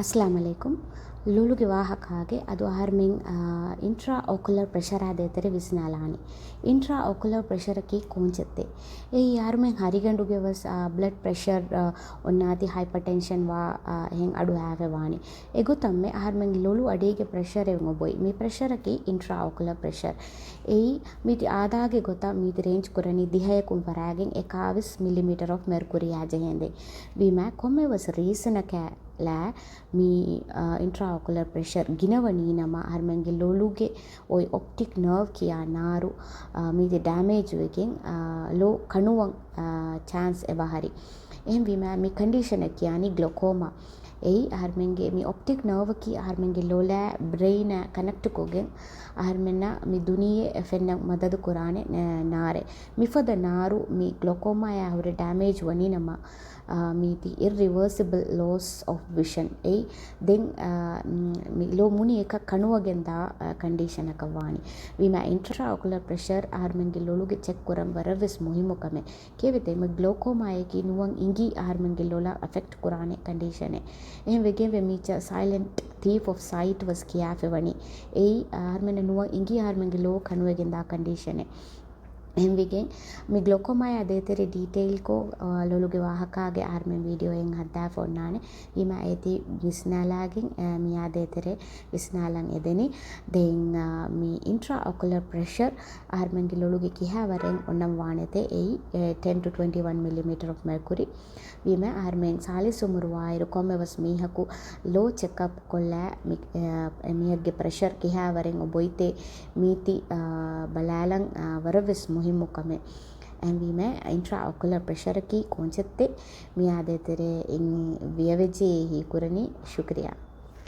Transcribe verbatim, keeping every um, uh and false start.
އައްސަލާމު ޢަލައިކުމް. ލޮލުގެ ވާހަކާގެ އަދު އަހަރުމެން، އާ، އިންޓްރާ އޮކުލަރ ޕްރެޝަރާ ދޭތެރޭ ވިސްނާލާނީ. އިންޓްރާ އޮކުލަރ ޕްރެޝަރަކީ ކޯންޗެއްތޭ؟ އެއީ އަހަރުމެން ހަރިގަނޑުގެ ވެސް، އާ، ބްލަޑް ޕްރެޝަރ، އާ، އޮންނާތީ ހައިޕަޓެންޝަން ވާ، އާ، އެހެން އަޑު އައިފަވާނީ. އެގޮތަށްމެ އަހަރުމެން ލޮލު އަޑީގެ ޕްރެޝަރެއް އޮބޮތް. މި ޕްރެޝަރަކީ އިންޓްރާ އޮކުލަރ ޕްރެޝަރ. އެއީ މީތި އާދާގެ ގޮތަށް މީތި ރޭންޖް ކުރަނީ ދިހަޔަކުން ފަރާގެން އެކާވީސް މިލިމީޓަރ އޮފް މެރްކުރީއާ ޖެހޭނދެން. ވީމާ ކޮންމެވެސް ރީސަނަކާ ލާ މި، އާ، އިންޓްރާ އޮކުލަރ ޕްރެޝަރ ގިނަވަނީ ނަމަ، އަހަރުމެންގެ ލޮލުގެ އޮތް އޮޕްޓިކް ނާވް ކިޔާ ނާރު، އާ، މީތި ޑޭމޭޖް ވެގެން، އާ، ލޯ ކަނުވަން، އާ، ޗާންސް އެބަ ހަރި. އެހެންވީމާ މި ކަންޑިޝަނަށް ކިޔާނީ ގްލޯކޯމާ. އެއީ އަހަރުމެންގެ މި އޮޕްޓިކް ނާވަކީ އަހަރުމެންގެ ލޮލާ ބްރެއިނާ ކަނެކްޓް ކޮށްގެން އަހަރުމެންނަށް މި ދުނިޔެ ފެންނަން މަދަދު ކުރާނެ، އާ، ނާރެއް. މިފަދަ ނާރު މި ގްލޯކޯމާއާ ހުރެ ޑޭމޭޖް ވަނީ ނަމަ، އާ، މީތި އިރްރިވާސިބަލް ލޯސް އޮފް ވިޝަން. އެއީ ދެން، އާ، މި ލޯ މުނި އެކަށް ކަނުވަގެން ދާ، އާ، ކަންޑިޝަނަކަށް ވާނީ. ވީމާ އިންޓްރާ އޮކުލަރ ޕްރެޝަރ އަހަރުމެންގެ ލޮލުގެ ޗެކް ކުރަން ވަރަށް ވެސް މުހިއްމު ކަމެއް. ކިޔެވިތޭ މި ގްލޯކޯމާއަކީ ނުވަން އިނގި އަހަރުމެންގެ ލޮލަށް އެފެކްޓް ކުރާނެ ކަންޑިޝަނެއް. އެހެން ވެގެންވެ މީޗަށް ސައިލެންޓް ތީފް އޮފް ސައިޓް ވެސް ކިޔާފަވަނީ. އެއީ އަހަރުމެންނަށް ނުވަން އިނގި އަހަރުމެންގެ ލޯ ކަނުވެގެން ދާ ކަންޑިޝަނެއް. އެހެންވެގެން މި ގްލޯކޯމާއާ ދޭތެރޭ ޑީޓެއިލްކޮށް، އާ، ލޮލުގެ ވާހަކާގެ އަހަރުމެން ވީޑިއޯއެއް ހައްދާފަ އޮންނާނެ. ވީމާ އޭތި ވިސްނާލާގެން، އާ، މިއާ ދޭތެރޭ ވިސްނާލަން އެދެނީ. ދެން، އާ، މި އިންޓްރާ އޮކުލަރ ޕްރެޝަރ އަހަރުމެންގެ ލޮލުގެ ކިހާވަރެއް އޮންނަން ވާނެތޭ އެއީ، އެ، ޓެން ޓު ޓްވެންޓީ ވަން މިލިމީޓަރ އޮފް މެރްކުރީ. ވީމަ އަހަރުމެން ސާޅީސް އުމުރުވާއިރު ކޮންމެވެސް މީހަކު ލޯ ޗެކްއަޕް ކޮށްލާ މި، އެ، މީހެއްގެ ޕްރެޝަރ ކިހާވަރެއް އޮބޮއްތޭ މީތި، އާ، ބަލާލަން، އާ، ވަރަށްވެސް މުހިއްމު ކަމެއް. އެހެންވީމަ އިންޓްރާ އޮކުލަރ ޕްރެޝަރަކީ ކޯންޗެއްތޭ؟ މިއާ ދޭތެރޭ އިން ވިޔަވެޖޭ ހީކުރަނީ. ޝުކުރިއްޔާ.